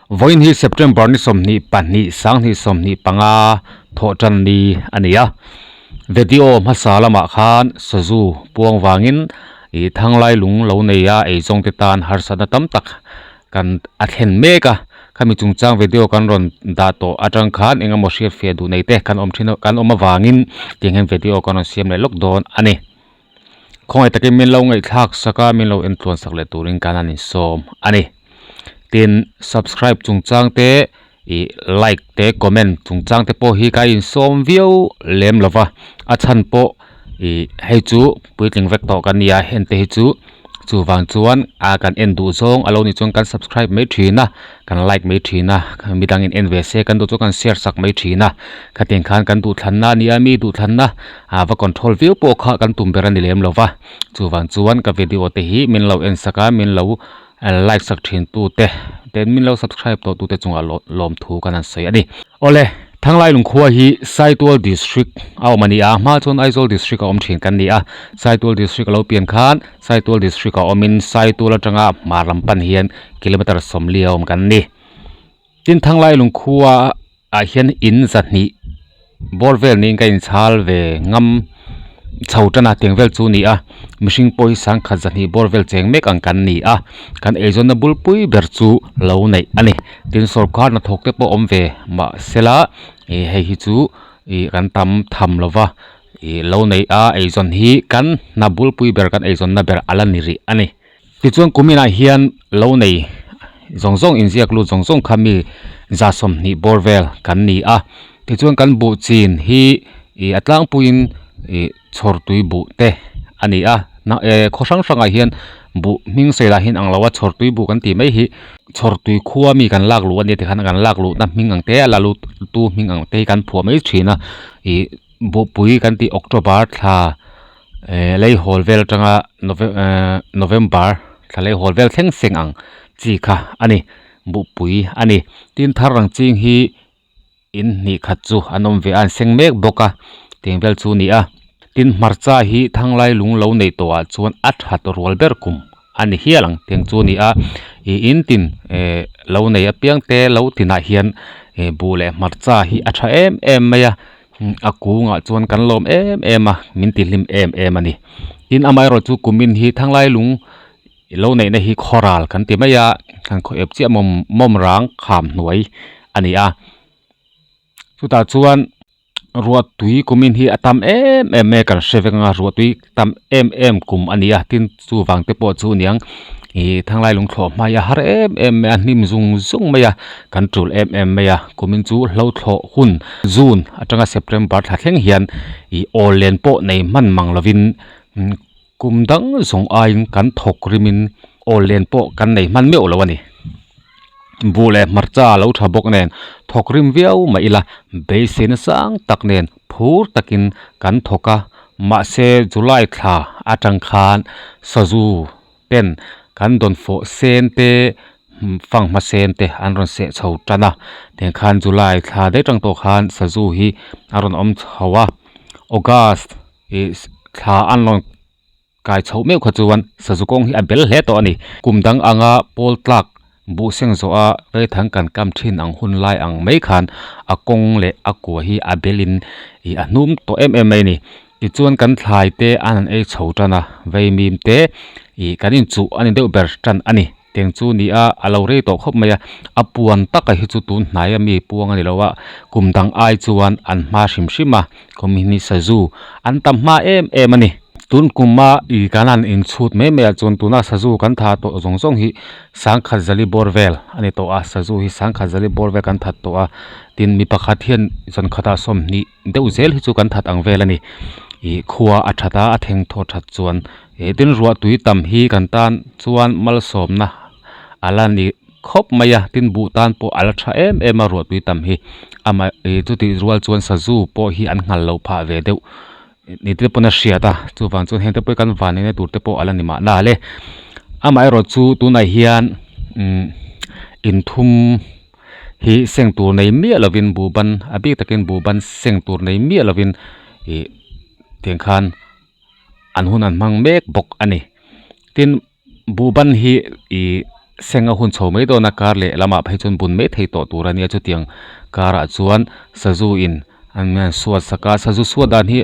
Vawiin hi September ni 22 sanghnih 25 thawhtan ni a ni a. Video hmasa lamah khan sazu puang vangin ih thanglai lung lo nei a eizawng te tan harsatna tam tak kan a thlen mek a. Khami chungchang video kan rawn dah tawh atang khan eng emaw hriat fiah duh nei te kan awm thin kan awm avangin tiang hian video kan rawn siam leh lawk dawn a ni. Khawngaih takin min lo ngaihthlak sak a min lo en tluan sak leh turin kan han insawm a ni. Tin subscribe chungchang te ih like te comment chungchang te pawh hi ka insawm viau lem lo va a chhan pawh ih hei chu puitling vek tawh ka nia heng te hi chu chuvang chuan a kan en duh zawng a lo nih chuan kan subscribe mai thin a kan like mai thin a midang in en ve se kan duh chu kan share sak mai thin a khatiang khan kan duhthlanna a nia mi duhthlanna ah va control viau pawh kha kan tum ber a ni lem lo va chuvang chuan ka video te hi min lo en sak a min lo like sak thin tu te ten min lo subscribe tawh tu te chungah lawm thu kan han sawi a ni. Awle, Thanglai Lungkhua hi Saitual District a awm a ni a, hma chuan Aizawl District a awm thin kan ni a, Saitual District a lo pian khan Saitual District a awmin Saitual atanga hmar lam pan hian kilometre sawmli a awm kan ni. Tin, Thanglai Lungkhua ah hian in zahnih bawr vel niin ka inchhal ve ngam chho tan a tiang vel chu a ni a mihring pawh hi sangkhat zahnih bawr vel cheng mek ang kan ni a kan eizawnna bulpui ber chu lo neih a ni tin sawrkar hnathawk te pawh awm ve mahsela ih hei hi chu ih kan tam tham lo va ih lo neih a eizawn hi kan hna bulpui ber kan eizawnna ber a la ni rih a ni. Tichuan kuminah hian lo nei zawng zawng inziak lut zawng zawng kha mi za sawmhnih bawr vel kan ni a tichuan kan buh chin hi ih a tlangpuiin ih chhawrtui buh te a ni a khaw hrang hrangah hian buh hming sawi lah hi an ang lo a chhawrtui buh kan tih mai hi chhawrtui khua mi kan lak luh a nia tikhan kan lak luhna hming ang te a la lut tu hming ang te hi kan phuah mai thin a ih buhpui kan tih October thla. Eh lei hawl vel atanga nove eh November thla lei hawl vel thleng seng ang chi kha a ni buhpui a ni tin thar ang ching hi in hnih khat chu an awm ve a an seng mek bawk a tiang vel chu a ni a tin hmarcha hi thanglai lung lo neih tawh ah chuan a that rual ber kum a ni hial ang tiang chu a ni a ih in tin eh lo nei apiang te lo tinah hian eh buh leh hmarcha hi a tha em em mai a. A kungah chuan kan lawm em em a min ti hlim em em a ni tin amaherawh chu kumin hi thanglai lung lo neihna hi khawral kan ti mai a kan khaw ep chiah mawm mawm rang kham hnuai a ni a chutah chuan ruah tui kumin hi a tam em em mai a kan hre vek ang a ruah tui tam em em kum a ni a tin chuvang te pawh chu aniang ih thanglai lung thlawh hma hi a har em em mai a hnim zung zung mai a kan tul em em mai a kumin chu hlo thlawh hun june atanga september thla thleng hian ih awl len pawh nei hman mang lovin kum dang zawng aiin kan thawk rimin awl len pawh kan nei hman meuh lo a ni buh leh hmarcha a lo tha bawk nen thawk rim viau mah ila beisei nasang tak nen phur takin kan thawk a mahse July thla atang khan sazu ten kan dawn fawh sen te fanghma sen te an rawn seh chho tan a tiang khan July thla daih tang tawh khan sazu hi a rawn awm chho a August ih thla an rawn Kai chhoh meuh kha chuan sazu kawng hi a bel hle tawh a ni. Kum dang anga pawl tlak buh seng zawh a reithang kan kam thin ang hun lai ang mai khan a kawng leh a kua hi a belin ih a hnum tawh em em mai a ni. Tichuan kan thlai te an han ei chho tan a, veimim te ih kan inchuh a ni deuh ber tan a ni. Teng chu ni a, a lo rei tawh khawp mai a, a puan taka hi chu tun hnaia mi puang a ni lo a, kum dang ai chuan an hma hrim hrim a, kum hi ni sazu an tam hma em em a ni. Tun kuma ih kan han inchhut mai mai ah chuan tuna sazu kan tha tawh zawng zawng hi sangkhat zali bawr vel a ni tawh a, sazu hi sangkhat zali bawr vel kan that tawh a, tin mi pakhat hian zan khatah sawmhnih deuh zel hi chu kan that ang vel a ni, ih khua a that a, a theng thaw that chuan. He tin ruah tui tam hi kan tan chuan malsawmna a la ni khawp mai a tin buh tan pawh a la tha em em a ruah tui tam hi amah ih chutih rual chuan sazu pawh hi an nghal loh phah ve deuh ni te pawn a hriat a chuvang chuan heng te pawh hi kan van neihna tur te pawh a la ni mahna le amaherawh chu tunah hian umm inthum hi seng tur nei miah lovin buh ban a bik takin buh ban seng tur nei miah lovin ih tiang khan. An hun an hmang mek bawk a ni tin buh ban hi ih seng a hun chho mai dawn a kar leh lamah phei chuan bun mai thei tawh tur a nia chutiang karah chuan sazu in an suat sak a sazu suat dan hi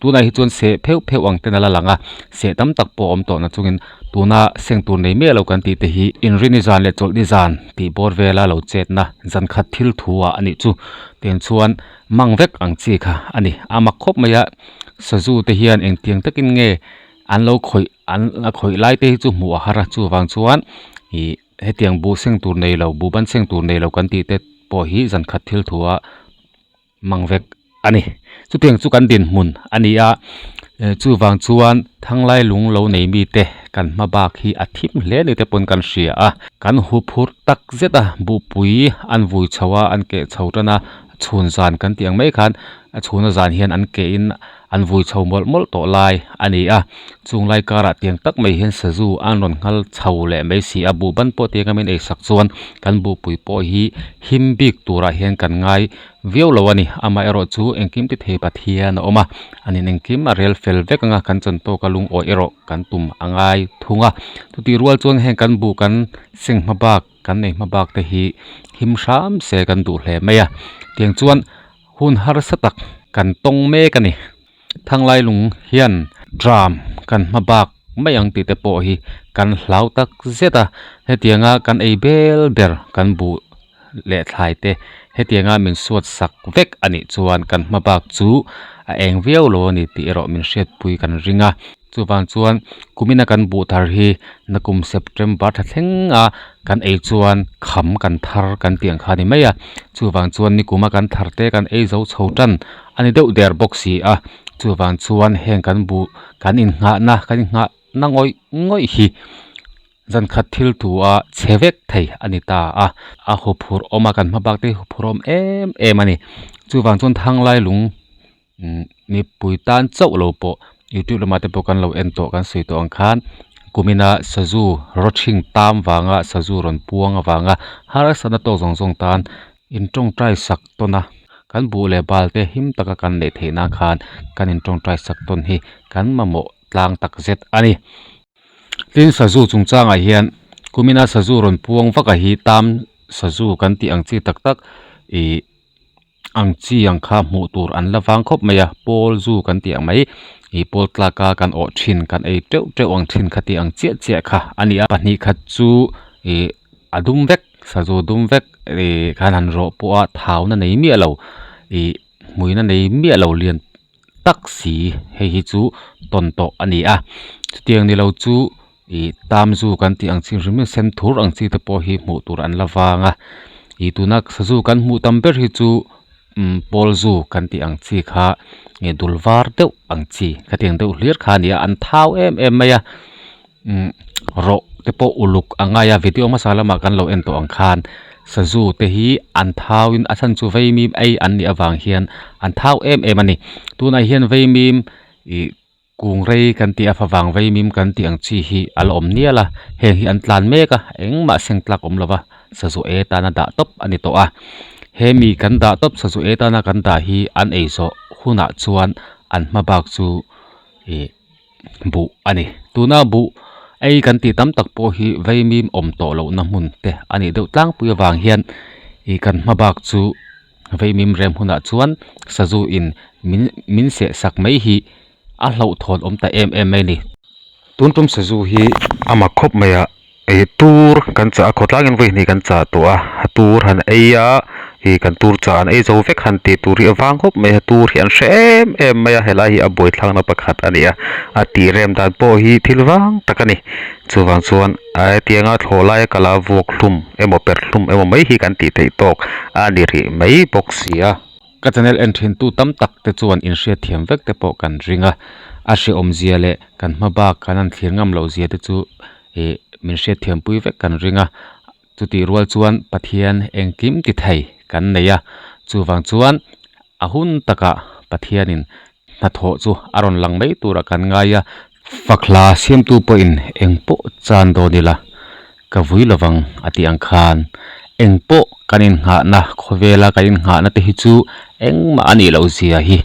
tunah hi chuan seh pheuh pheuh ang ten a la lang a seh tam tak pawh a awm tawh na chungin tuna seng tur nei miah lo kan tih te hi inrini zan leh chawlhni zan tih bawr vela lo chetna zan khat thil thu ah a nih chu tiang chuan mang vek ang chi kha a ni a mak khawp mai a sazu te hian engtiang takin nge an lo khawih an a khawih lai te hi chu hmuh a har a chuvang chuan ih hetiang buh seng tur nei lo buh ban seng tur nei lo kan tih te pawh hi zan khat thil thu a mang vek a ni chutiang chu kan dinhmun a ni a chuvang chuan thanglai lung lo nei mite kan hma bak hi a thim hle ni te pawn kan hria a kan huphurh tak zet a buhpui an vui chho a an keh chho tan a chhun zan kan tih ang mai khan a chhuna zan hian an keh in an vui chho mawlh mawlh tawh lai a ni a chung lai karah tiang tak mai hian sazu an rawn nghal chho leh mai si a buh ban pawh tiang a min ei sak chuan kan buhpui pawh hi him bik turah hian kan ngai viau lo a ni amaherawh chu engkim ti thei Pathian a awm a an in engkim a rel fel vek ang a kan chan tawk a lungawi erawh kan tum a ngai thung a chutih rual chuan heng kan buh kan seng hma bak kan nei hma bak te hi him hram se kan duh hle mai a tiang chuan hun harsa tak kan tawng mek a ni thanglai lung hian tram kan hma bak mai ang tih te pawh hi kan hlau tak zet a hetianga kan ei bel ber kan buh leh thlai te hetianga min suat sak vek a nih chuan kan hma bak chu a eng viau lo a ni tih erawh min hriatpui kan ring a chuvang chuan kumina kan buh thar hi nakum September thla thleng a kan ei chuan kham kan thar kan tih ang kha a ni mai a chuvang chuan nikuma kan thar te kan ei zo chho tan a ni deuh der bawk si a chuvang chuan heng kan buh kan innghahna kan innghah na ngawih ngawih hi zan khat thil thu a chhe vek thei a ni ta a a huphurh awm a kan hma bak te hi huphurh awm em em a ni chuvang chuan thanglai lung umm mipui tan chauh lo pawh youtube lamah te pawh kan lo en tawh kan sawi tawh ang khan kumina sazu rawthing tam vanga sazu rawn puang avanga harsatna tawk zawng zawng tan in tawngtai sak tawn a kan buh leh bal te him taka kan neih theih nan khan kan in tawngtai sak tawn hi kan mamawh tlang tak zet a ni. Tin sazu chungchangah hian kumina sazu rawn puang vak a hi tam sazu kan tih ang chi tak tak ih ang chi ang kha hmuh tur an la vang khawp mai a pawl zu kan tih ang mai ih pawl tlak a kan awh thin kan ei teuh teuh ang thin kha tih ang chiah chiah kha a ni a pahnih khat chu ih a dum vek sazu dum vek ih khan han rawh pawh a thauna nei miah lo ih hmuina nei miah lo lian tak si hei hi chu tawn tawh a ni a chutiang ni lo chu ih tam zu kan tih ang chi hrim hrim sen thur ang chi te pawh hi hmuh tur an la vang a ih tuna sazu kan hmuh tam ber hi chu umm pawl zu kan tih ang chi kha nge dul var deuh ang chi khatiang deuh hlir kha a ni a an thau em em mai a umm rawh te pawh uluk a ngai a video hmasa lamah kan lo en tawh ang khan sazu te hi an thau in a chhan chu vaimim ei an nih avang hian an thau em em a ni tunah hian vaimim ih kung rei kan tih a favang vaimim kan tih ang chi hi a la awm nial a heng hi an tlan mek a engmah seng tlak awm lova sazu e tana dah tawp a ni tawh a hemi kan dah tawp sazu e tana kan dah hi an ei zawh hunah chuan an hma bak chu ih. Buh a ni. Tuna buh ei kan tih tam tak pawh hi vaimim awm tawh lohna hmun te a nih deuh tlangpui avang hian ih kan hma bak chu vaimim rem hunah chuan sazu in min min seh sak mai hi a hlauhthawn awm ta em em mai a ni. Tun tum sazu hi a mak khawp mai a. Ih tur kan chah a khawtlangin vawi hnih kan chah tawh a a tur han ei a ih kan tur chah an ei zo vek han tih tur hi a vang khawp mai a tur hi an hre em em mai a helai hi a buaithlakna pakhat a ni a a tih rem dan pawh hi thil vang tak a ni chuvang chuan a hetianga thlawh laia kala vuak hlum emaw per hlum emaw mai hi kan tih theih tawk a ni rih mai bawk si a. Ka channel en thin tu tam tak te chuan inhriatthiam vek te pawh kan ring a, a hrehawmzia leh kan hma bak kan han thlir ngam loh zia te chu ih min hriatthiam pui vek kan ring a, chutih rual chuan Pathian engkim ti thei kan nei a, chuvang chuan a hun takah Pathianin hnathawh chu a rawn lang mai turah kan ngai a, fakhla siamtu pawhin engpawh chan dawn ila ka vui lovang a tih ang khan engpawh kan innghahna khawvela kan innghahna te hi chu engmah a nih loh zia hi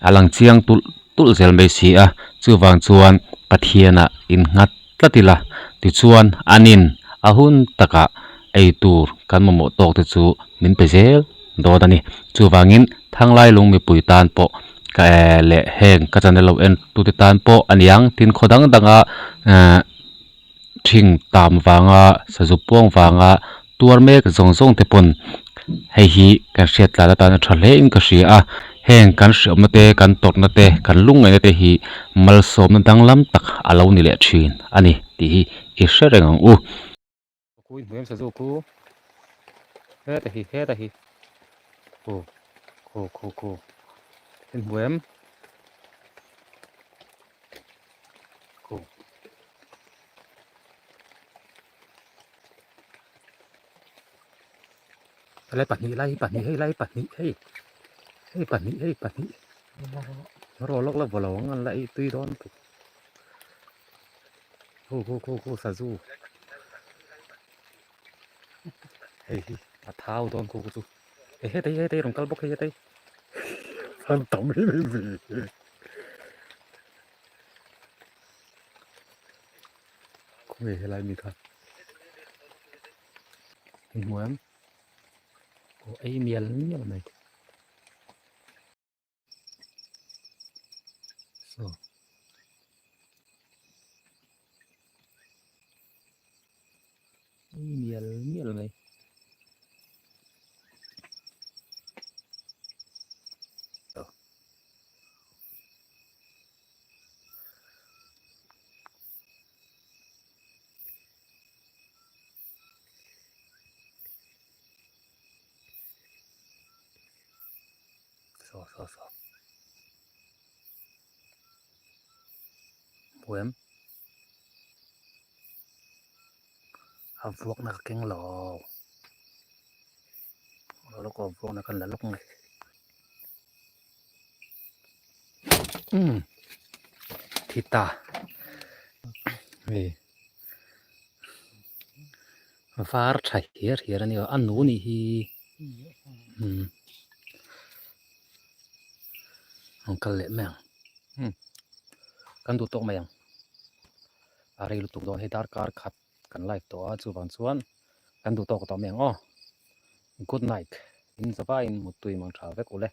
a lang chiang tulh tulh zel mai si a, chuvang chuan Pathianah innghat tlat ila tichuan anin. a hun takah ei tur kan mamawh tawk te chu min pe zel dawn a ni. Chuvangin Thanglailung mipui tan pawh ka leh heng ka channel lo en tute tan pawh a niang tin khaw dang danga ehh ṭhing tam vanga sazu puang vanga tuar mek zawng zawng te pawn hei hi kan hriat tlan atan a tha hle in ka hria a heng kan hriawmna te kan tawrhna te kan lungngaihna te hi malsawmna danglam tak a lo ni leh thin a ni tih hi i hre reng ang u. Kui hmuh em sazu khu heta hi heta hi khu khu khu khu in hmu em khu helai pahnih lai hi pahnih hei lai pahnih hei hei pahnih hei pahnih rawh lawk la vaw lo ang an la ei tui dawn lutuk. Khu khu khu khu sazu hei hi a thau dawn khu khu chu hei hetei hetei rawn kal bawk hei hetei an tam em em ve khawnge helai mi kha hei hmu em aw ei mial mial mai. Saw ei mial mial mai Saw saw saw Hmu em? A vuakna ka keng lo. Lawk aw vuakna kan la lawk mai. Umm thi ta. Hei var tha hiar hiar a ni a, a nu nih hi. Umm an kal leh mai ang umm kan duh tawk mai ang a rei lutuk dawn hei darkar khat kan live tawh a chuvang chuan kan duh tawk tawh mai ang aw good night in zavaiin muttui mang tha vek ule.